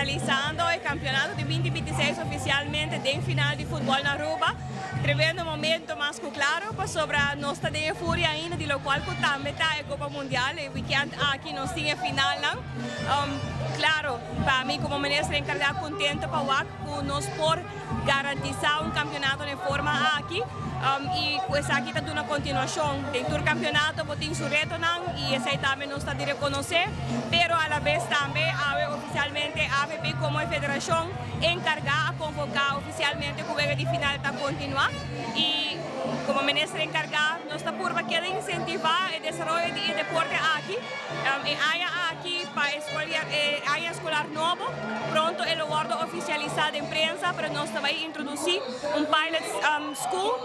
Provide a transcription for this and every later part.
Finalizando e campeonato di 2026 oficialmente den final di futbol na Aruba. Tremendo momento, mas cu claro, pasobra nos ta den furia ainda di locual cu tambe ta e Copa Mundial e weekend aki nos tin e final nan. Claro, pa mi como minister encarga, contento pa wak cu nos por garantisa un campeonato den forma aki y pues aki ta una continuacion di tur campeonato, bo tin su reto nan y esey tambe nos ta di reconoce, pero a la vez tambe awe oficialmente AVB como federacion encarga a convoca oficialmente cu wega di final ta continua y como minister encarga nos ta purba keda incentiva e desaroyo di deporte aki. E aña aki pa scol, e aña escolar nobo, pronto e lo wordo oficialisa den prensa, pero nos tambe ta introduci un pilot school,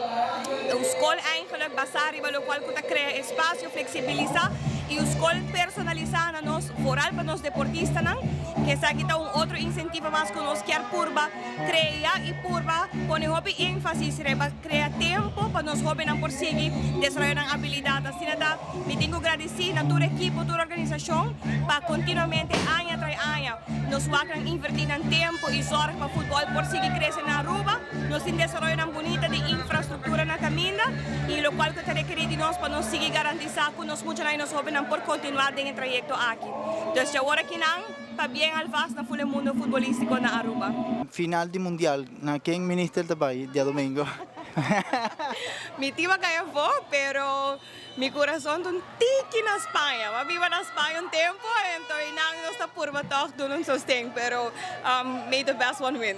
un scol eigenlijk basa riba locual cu ta crea espacio, flexibilisa y un scol personalisa na nos, vooral pa nos deportistanan, cu esaki ta un otro incentivo mas cu nos kier purba crea y purba pone hopi enfasis riba crea tempo pa nos hobennan por sigui desaroya nan habilidad. Asina ta, mi tin cu gradici na tur ekipo, tur organisacion pa continuamente aña tras aña nos wak inverti nan tempo y zorg pa futbol por sigui crece na Aruba. Nos tin desaroyo bunita di infrastructura na caminda y locual cu ta rekeri di nos pa nos sigui garantisa cu nos muchanan y nos hobennan por continua den e trayecto aki. Dus awor aki nan pabien alvast na full mundo futbolistico na Aruba. Final di Mundial, na ken minister ta bay diadomingo? Mi team a cay afo, pero mi curason un tiki na Spaña. Mi a biba na Spaña un tempo, anto nan nos ta purba toch duna un sosten, pero may the best one win.